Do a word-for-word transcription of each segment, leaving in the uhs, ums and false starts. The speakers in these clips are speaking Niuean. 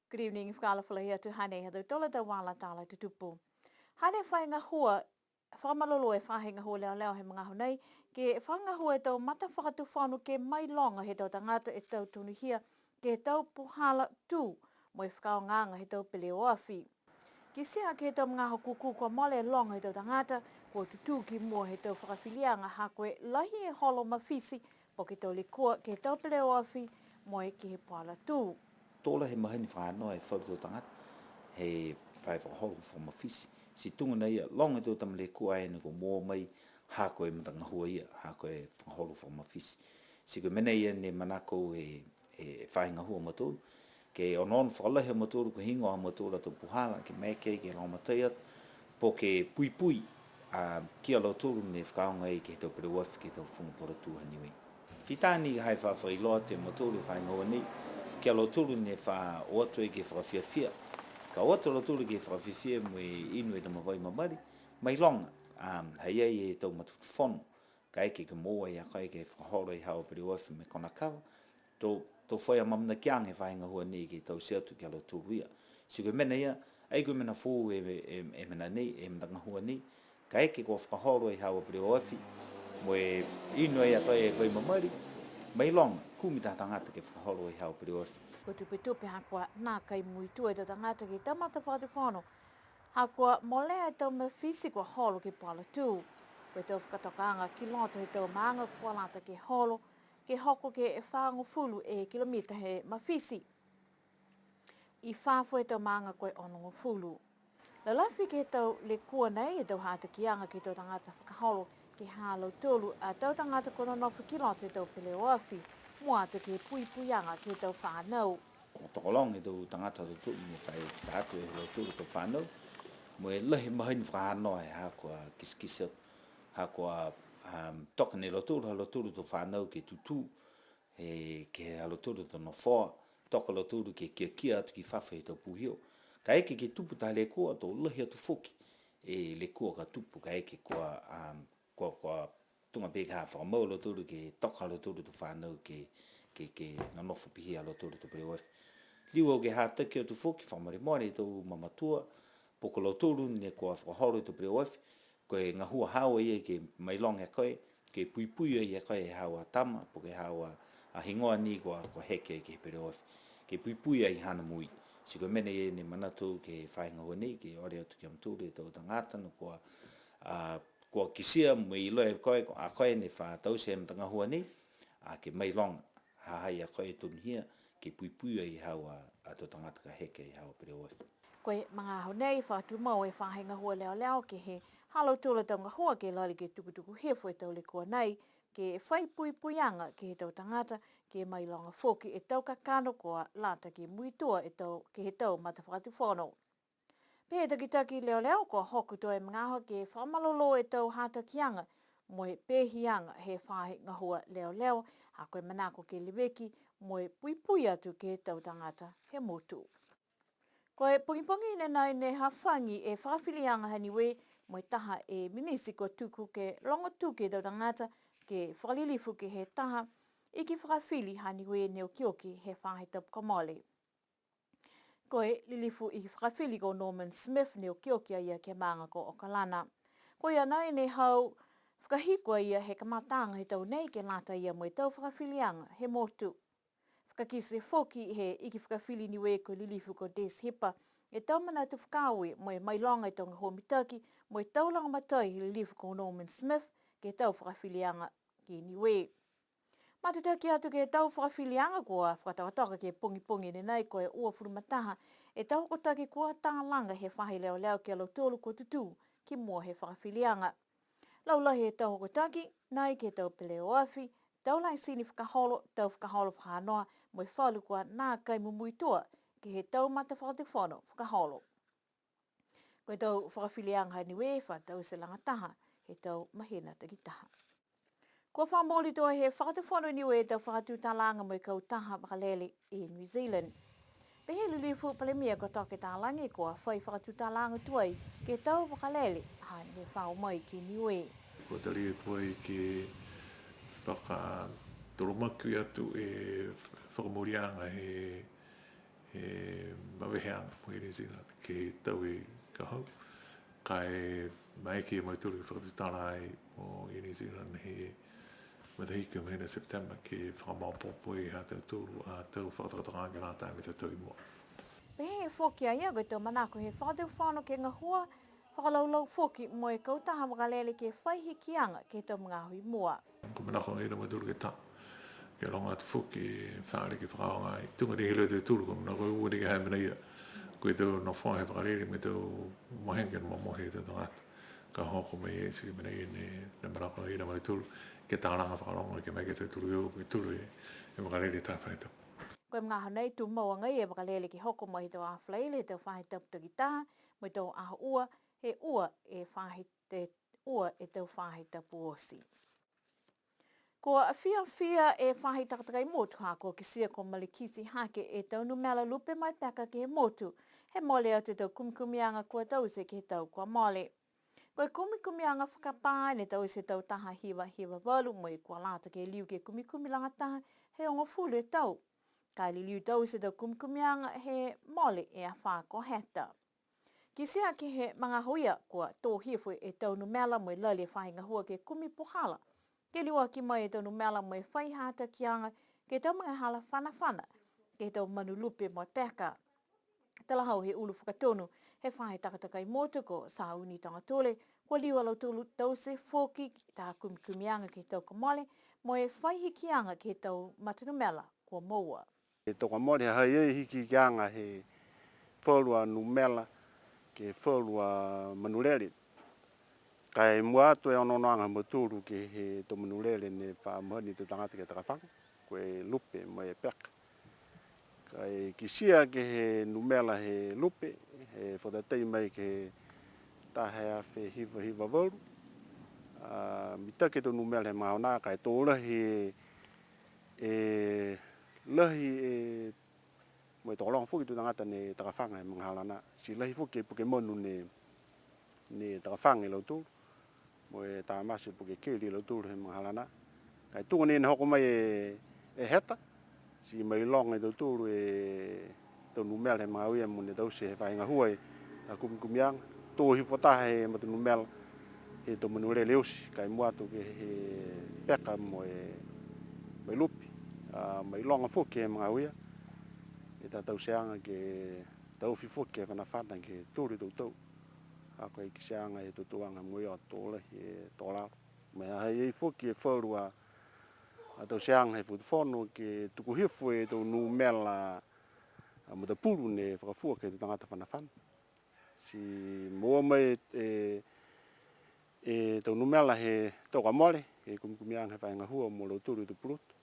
Good evening, fakaalofa lahi atu. Hanei ha tautolu a tau vala tala tutupu. Hanei e faahi gahua, fakamalolō e faahi gahua leoleo he magaaho nei, ke fakagahua e tau matafakatufono ke mailoga he tau tagata e tau tonuhia ke he tau puhala tū mo e fakaaogaaga he tau peleoafi. Kitia ke he tau magaaho kūkū kua mole e loga he tau tagata, kua tutū ki mua he tau fakafiliaga ha ko e lahi e holo mafiti, po ke tau lekua ke he tau peleoafi mo e ke he puhala tū. To lahi e mahani fakanoa e falu tau tagata he fai fakaholo fakamafiti. Ti tuga nai ia, loga e tau tama lekua ai ne kua moua mai ha ko e matagahua ia, ha ko e fakaholo fakamafiti. Ti ko e mena ia ne manako e, e faahi gahua a mautolu, ke onoono fakalahi a mautolu, ko e heigoa ha mautolu a tau puhala, ke maeke ke lagomatai atu, po ke puipui, a, ki a lautolu ne fakaaoga ai ke he tau peleoafi ke he tau fuga puhala tū ha Niue. Fita ni ha e fa fakailoa atu e mautolu e faahi gahua nei, ki a lautolu ne fa o atu ai ke fakafiafia. Ka o atu a lautolu ke fakafiafia mo e inu e tama vai mamali, mailoga, a, ha i ai e tau matafakatufono. Kaeke ke moua e akoa ke fakaholo e haau a peleoafi mo e kona kava, to, to fai amaamanakiaga e faahi gahua nei ke taute atu ki a lautolu ia. Ti ko e mena ia, ai ko e mena foou e, e, e mena nei, e matagahua nei, kaeke kua fakaholo e haau a peleoafi, mo e inu ai akoa e vai mamali, mailoga, kumi taha tagata ke fakaholo e haau a peleoafi. Kua tupetupe ha kua nākai muitua e tau tagata ke he tau matafakatufono, ha kua molea e tau mafiti kua holo ke he puhala tū. Ko e tau fakatokaaga ki loto he tau maaga kua lata ke holo, ke hoko ke fāgofulu e kilomita he mafiti. I fafo he tau maaga ko e onogofulu. Lalafi ke he tau lekua nei e tau hatakiaga ke he tau tagata fakaholo, ke he ha lautolu a tau tagata kua nonofo ki loto he tau peleoafi, mua atu ke he puipuiaga ke he tau fānau. Kua tokologa e tau tagata ha tautolu ne fai ta atu e ha lautolu tau fānau, mo e lahi mahani fakahanoa e ha kua kitekite atu, ha kua, um, toka ne lautolu, ha lautolu tau fānau ke tutū, e, ke he ha lautolu tau nofoa, toka lautolu ke kiakia atu ki fafo he tau puhio. Kaeke ke tupu taha lekua, to lahi atu foki e lekua ka tupu, kaeke kua, um, kua, kua tuga pē ka fakamau a lautolu ke toka a lautolu tau fānau ke, ke, ke nonofo pihia a lautolu tau peleoafi. Liu au ke hataki atu foki, fakamolemole e tau mamatua, po ko lautolu ne kua fakaholo e tau peleoafi, ko e gahua haau a ia ke mailoga e koe, ke puipui ai e koe e haau a tama, po ke haau a, a higoa ni kua, kua heke ai ke he peleoafi. Ke puipui ai haana moui. Ti ko e mena ia ne manatu ke he faahi gahua nei, ke ole atu ki a mutolu e tau tagata ne kua, a, kua kitia mo e iloa e koe, a koe ne fa taute e matagahua nei, a ke mailoga, ha ha i ai a koe e tonuhia, ke puipui ai e haau a, a tau tagata ka heke ai e haau a peleoafi. Ko e magaaho nei, fakatumau e faahi gahua leoleo ke he ha lautolu a tau gahua ke lali ke tukutuku hifo e tau lekua nei, ke fai puipuiaga ke he tau tagata, ke mailoga foki e tau kakano kua lata ke muitua e tau, ke he tau matafakatufono. Pehē e takitaki leoleo kua hoko tuai e magaaho ke fakamalolō e tau hatakiaga mo e peehiaga he faahi gahua leoleo, ha ko e manako ke leveki mo e puipui atu ke he tau tagata he motu. Ko e pogipogi ne nai ne hafagi e fakafiliaga ha Niue mo e taha e minisi kua tuku ke logotuki e tau tagata ke fakalilifu ke he taha iki fakafili ha Niue ne okioki he faahi tapu kua mole. Ko e lilifu iki fakafili ko Norman Smith ne okioki a ia ke he maaga ko Okalana. Ko ia nai ne hau fakahiku a ia he kamataaga he tau nei ke lata ia mo e tau fakafiliaga he motu. Fakakite foki he iki fakafili Niue ko e lilifu ko Des Hipa e tau manatu fakaaue mo e mailoga e tau gahua mitaki mo e tau lagomatai he lilifu ko Norman Smith ke he tau fakafiliaga ki Niue. Matutaki atu ke he tau fakafiliaga kua fakatokatoka ke he pogipogi ne nai ko e uafulu ma taha e tau hokotaki kua talaga he faahi leoleo ki a lautolu kua tutū ki mua he fakafiliaga. Laulahi e tau hokotaki nai ke he tau peleoafi, tau laisini fakaholo, tau fakaholo fakahanoa, mo e falu kua nākai mumuitua ke he tau matafakatufono fakaholo. Ko e tau fakafiliaga ha Niue fa taute lagataha he tau mahina takitaha. Kua fakamooli tuai he Fakatufono Niue e tau fakatutalaaga mo e kautaha vakalele i New Zealand. Pehē e Lilifu Palemia ko Toke Talagi kua fai fakatutalaaga tuai ke he tau vakalele ha ne fa o mai ki Niue. Kua talia tuai ke fakatolomaki atu e fakamooliaga he he maveheaga mo Air New Zealand ke he tau ka hau. Ka e maeke a mautolu ke fakatutala ai mo Air New Zealand he matahiku he mahina September ke fakamaopoopo e ha tautolu a tau fakatokatokaaga ke lata mo e tau tau i mua. Pehē foki a ia ko e tau manako he Fakatufono ke gahua fakalaulau foki mo e kautaha vakalele ke fai hikiaga ke he tau magaaho i mua. Ko e manako ia a mautolu ke ta, ke loga atu foki e fale ke fakaaoga ai. Tuga ni he leo tautolu, ko e manako ua ni ke he mena ia. Ko e tau nofoa he vakalele mo e tau mohe ke momohe e tau tagata. Ka hoko mai e ti mena ia ne, ne manako ia a mautolu ke talaga fakalogo ke maeke a tautolu ke o, ke tolu e, e vakalele taha faahi tapu. Ko e magaaho nei tumau agaia e vakalele ke hoko mai he tau aho Falaile, he tau faahi tapu takitaha, mo e tau aho ua, he ua e faahi, he ua e tau faahi tapu oti. Kua fiafia e faahi takatakai motu ha kua kitia kua malikiti hake e tau numela lupe mo e peka ke he motu, he mole atu e tau kumikumiaga kua taute ke he tau kua mole. Ko e kumikumiaga fakapā ne taute he tau taha hiva hiva valu mo e kua lata ke liu ke kumikumi lagataha he hogofulu e tau. Ka e liliu taute e tau kumikumiaga he mole e afā ko Heta. Kitia ke he magaaho ia kua tō hifo e tau numela mo e lali e faahi gahua ke kumi puhala, ke liuaki mai e tau numela mo e fai hatakiaga ke he tau magahala fanafana ke he tau manu lupe mo e peka. Talahau he ulu fakatonu he faahi takatakai motu ko Sauni Togatule, kua liu a lautolu taute foki ke he taha kumikumiaga ke he tau kua mole mo e fai hikiaga ke he tau matanumela kua moua. E tau kua mole ha ha i ai e hikihikiaga he falu a numela ke he falu a manu lele. Ka e mua atu e onoonoaga ha mautolu ke he tau manu lele ne fa mahani e tau tagata ke takafaga, ko e lupe mo e peka. Ka e kitia ke he numela he lupe, he fakatatai mai ke he taha e afe hiva hiva valu. A, mitaki e tau numela he magaaho nā, ka e tō lahi e, e lahi e, mo e tokologa foki e tau tagata ne takafaga he magahala nā. Ti lahi foki e puke manu ne, ne takafaga e lautolu. Mo e tamate po ke keli e lautolu he magahala nā. Ka e tuga ni ne hoko mai e, e Heta, ti mailoga e tautolu e tau numela he magaaho ia mo ne taute he faahi gahua e tau kumikumiaga. Tō hifo taha e matanumela he tau manu lele oti, ka e mua atu ke he peka mo e, mo e lupe. A, mailoga foki he magaaho ia e tau tauteaga ke taofi foki e fanafana ke tolu e tau tau. A, ko e kitiaaga he tau tauaga mo e o tō lahi e tō lalo. Mo e ha ha i ai foki e falu a, a tauteaga he Fakatufono ke tuku hifo e tau numela, a, matapulu ne fakafua ke he tau tagata fanafana. Ti moua mai e, e tau numela he tau kua mole, he kumikumiaga he faahi gahua mo lautolu e tau pulotu.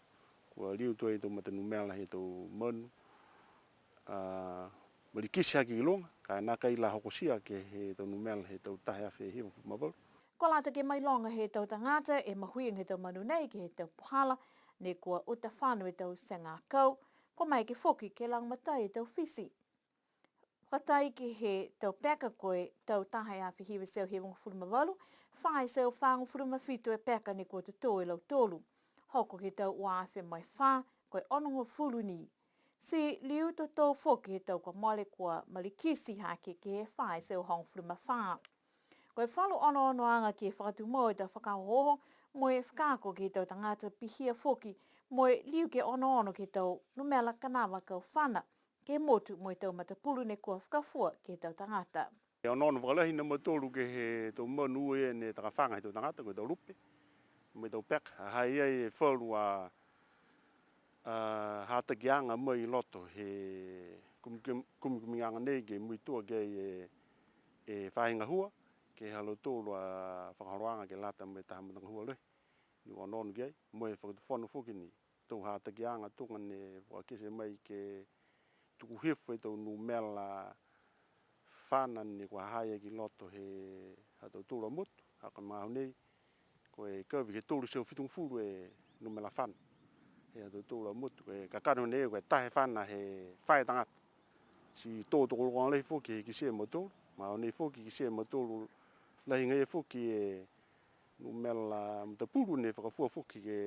Kua liu tuai e tau matanumela he tau manu, a, malikiti hake ki luga, ka e nākai la hokotia ke he tau numela he tau taha e afe hiva ma valu. Kua lata ke mailoga he tau tagata e mahuiga he tau manu nei ke he tau puhala, ne kua uta fano e tau tega akau, kua maeke foki ke lagomatai e tau fiti. Fakatai ke he tau peka ko e tau taha e afe hiva e teau hivagofulu ma valu, fā e teau fāgofulu ma fitu e peka ne kua totō e lautolu. Hoko ke he tau ua afe mo e fā, ko e onogofulu ni. Ti liu totō foki he tau kua mole kua malikiti hake ke he fā e teau hogofulu ma fā. Ko e falu onoonoaga ke fakatumau e tau fakaohooho mo e fakaako ke he tau tagata pihia foki mo e liu ke onoono ke he tau numela kanavaakau fana ke he motu mo e tau matapulu ne kua fakafua ke he tau tagata. E onoono fakalahi a mautolu ke he tau manu ia ne takafaga he tau tagata, ko e tau lupe mo e tau peka. Ha ha i ai e falu a, a, hatakiaga mai i loto he kumi-, kumikumiaga nei ke muitua ki ai e, e faahi gahua, ke he ha lautolu a fakaholoaga ke lata mo e taha matagahua lahi. Ne onoono ki ai, mo e Fakatufono foki ni. Tau hatakiaga tuga ne fakakite mai ke tuku hifo e tau numela fana ne kua ha ha i ai ki loto he ha tautolu a motu, ha ko e magaaho nei, ko e kavi ke tolu e teau fitugofulu e numela fana he ha tautolu a motu, ko e kakano nei ko e taha e fana he fā e tagata. Ti tō tokologa lahi foki he kitia e mautolu, magaaho nei foki kitia e mautolu lahi agaia foki e numela matapulu ne fakafua foki ke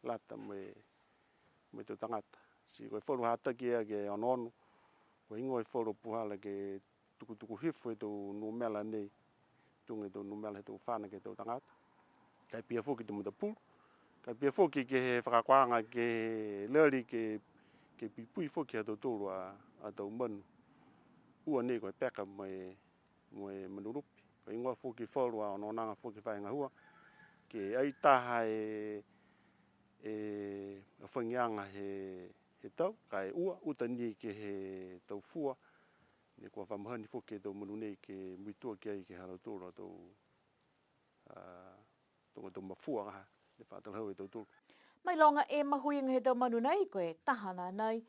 lata mo e, mo e tau tagata. Ti ko e falu hataki ia ke onoono, Ko e heigoa e falu a puhala ke tukutuku hifo e tau numela nei, tuga e tau numela he tau fana ke he tau tagata. Ka e pihia foki e tau matapulu. Ka e pihia foki ke he fakaakoaga ke lali ke, ke puipui foki ha tautolu a, a tau manu. Ua nei ko e peka mo e, mo e manu lupe. Ko e heigoa foki e falu a onoonoaga foki he faahi gahua. Ke ai taha e, e hafagiaga he, he tau, ka e ua, uta ni ke he tau fua, ne kua fa mahani foki e tau manu nei ke muitua ki ai ke he ha lautolu a tau, a, tau, tau mafua ka ha, ne fa talahau e tautolu. Mailoga e mahuiga he tau manu nei, ko e taha nā nai,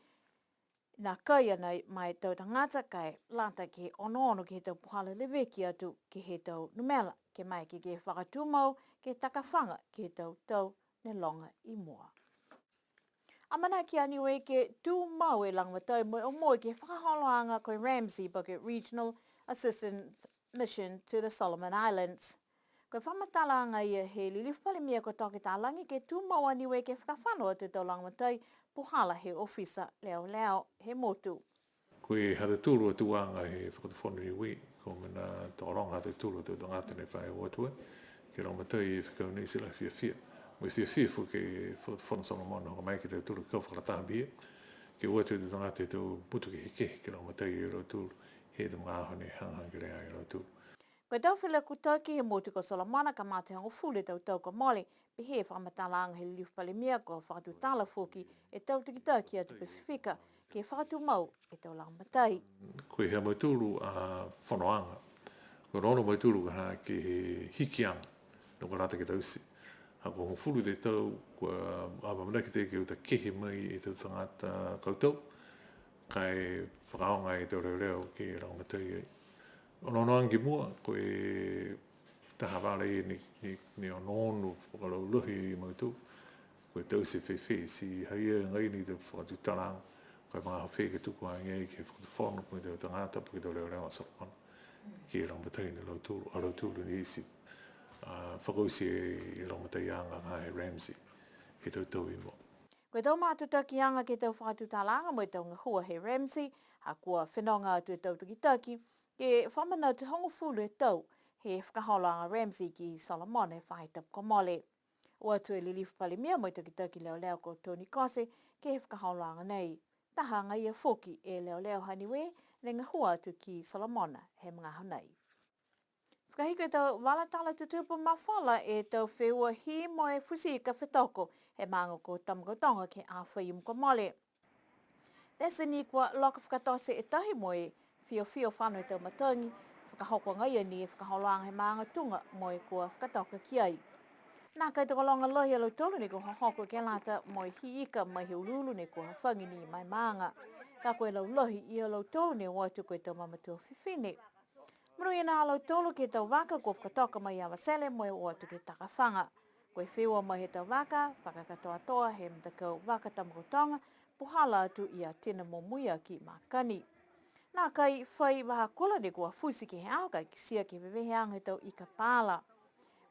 nākai a nai ma e tau tagata ka e lata ke onoono ke he tau puhala leveki atu ke he tau numela, ke maeke ke fakatumau, ke takafaga ke he tau tau ne loga i mua. Amanaki a Niue ke tumau e lagomatai mo e omoi ke fakaholoaga ko e RAMSI po ke Regional Assistance Mission to the Solomon Islands. Ko e fakamatalaaga ia he Lilifu Palemia ko Toke Talagi ke tumau a Niue ke fakafano atu e tau lagomatai puhala he ofisa leoleo he motu. Ko e ha tautolu a tuaga he Fakatufono Niue, ko e mena tokologa ha tautolu a tau tagata ne fa o atu ai ke lagomatai e fekau nei ti lahi fiafia. Mo e fiafia foki e Fakatufono Solomona, hoko mai ke he tautolu ke kau fakalataha pihia, ke o atu e tau tagata he tau motu kehekehe ke lagomatai e lautolu he tau magaaho ne hagahaga kelea e lautolu. Ko e tau felakutaki he motu ko Solomona kamata he hogofulu e tau tau kua mole, pehē e fakamatalaaga he Lilifu Palemia kua fakatutala foki e tau takitaki atu Pasifika ke fakatumau e tau lagomatai. Ko e ha mautolu a fonoaga, ko e onoono a mautolu ka ha ke he hikiaga, ne kua lata ke taute. Ha ko e hogofulu e tau, kua amaamanaki ke uta kehe mai e tau tagata kautau, ka e fakaaoga e tau leoleo ke lagomatai ai. Onoonoaga ki mua, ko e taha vala ia ne, ne, ne onoono fakalaulahi e mautolu. Ko e taute fēfē, ti ha ia agaia ni e tau fakatutalaaga, ko e magaaho fē ka tuku age ai ke he Fakatufono, po ke tau tagata, po ke tau leoleo a Solomona, ke lagomatai ni e lautolu, a lautolu ni ti, a, fakaoti e lagomataiaga ha he RAMSI he tau tau i mua. Ko e tau matutakiaga ke he tau fakatutalaaga mo e tau gahua he RAMSI, ha kua fenoga atu e tau takitaki, ke fakamanatu e hogofulu e tau he fakaholoaga RAMSI ki Solomona he faahi tapu kua mole. O atu e Lilifu Palemia mo e takitaki leoleo ko Tony Kose ke he fakaholoaga nei. Taha agaia foki e leoleo ha Niue ne gahua atu ki Solomona he magaaho nei. Fakahiku e tau vala tala tutupu, mafola e tau feua hī mo e futi ika fetoko he maaga ko Tamakautoga ke he aho Faiumu kua mole. Pete ni kua loka fakatote e tahi mo e fiofio fano e tau matagi, fakahoko agaia ni e fakaholoaga he maaga tuga mo e kua fakatoka ki ai. Nākai tokologa lahi a lautolu ne kua hohoko ke lata mo e hī ika mai he uluulu ne kua hafagi ni ma e maaga. Ka ko e laulahi ia lautolu ne o atu ko e tau mamatua fifine. Monuina a lautolu ke he tau vaka kua fakatoka mai Avatele mo e o atu ke he takafaga. Ko e feua mai he tau vaka, fakakatoatoa he matakau vaka Tamakautoga, puhala atu ia Tina Momuiaki Makani. Nākai fai vahakula ne kua futi ke he aho ka e kitia ke he veveheaga he tau ika paala.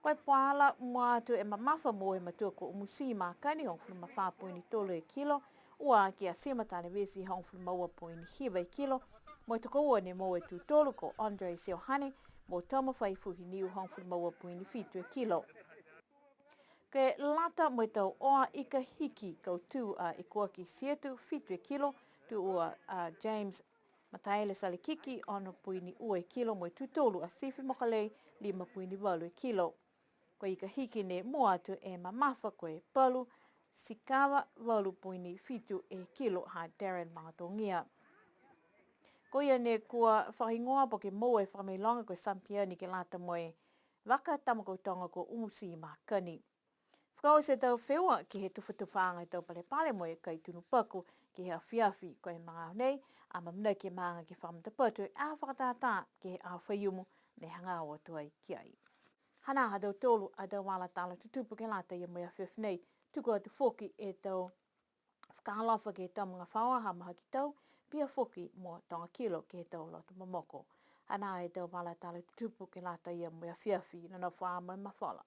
Ko e puhala mua atu e mamafa mo e matua ko Umuti Makani, hogofulu ma fā poini tolu e kilo, ua aki a Sima Tanevesi, hogofulu ma ua poini hiva e kilo, mo e tokoua ne moua e tū tolu ko Andre Siohane, mo Toma Faifuhi Niu, hogofulu ma ua poini fitu e kilo. Ke lata mo e tau oa ika hiki, kautū a Ikuaki Sietu, fitu e kilo, tū ua a James Mataele Salekiki, ono poini ua e kilo, mo e tū tolu a Sifi Mokalei, lima poini valu e kilo. Ko e ika hiki ne mua atu e mamafa ko e palu sikava, valu poini fitu e kilo, ha Darren Magatogia. Ko ia ne kua fakahigoa po ke moua e fakamailoga ko e sampiani ke lata mo e vaka Tamakautoga ko Umuti Makani. Fakaoti e tau feua ke he tufatufaaga he tau palepale mo e kai tunu paku ke he afiafi. Ko e magaaho nei, amaamanaki e maaga ke fakamatapatu e aho fakatātā ke he aho Faiumu ne hagaao atu ai ki ai. Hanā ha tautolu a tau vala tala tutupu ke lata ia mo e afiafi nei, tuku atu foki e tau fakaalofa ke he tau magafaoa ha Mahakitau, pihia foki mo Togakilo ke he tau loto momoko. Hanā e tau vala tala tutupu ke lata ia mo e afiafi, nonofo ā mo e mafola.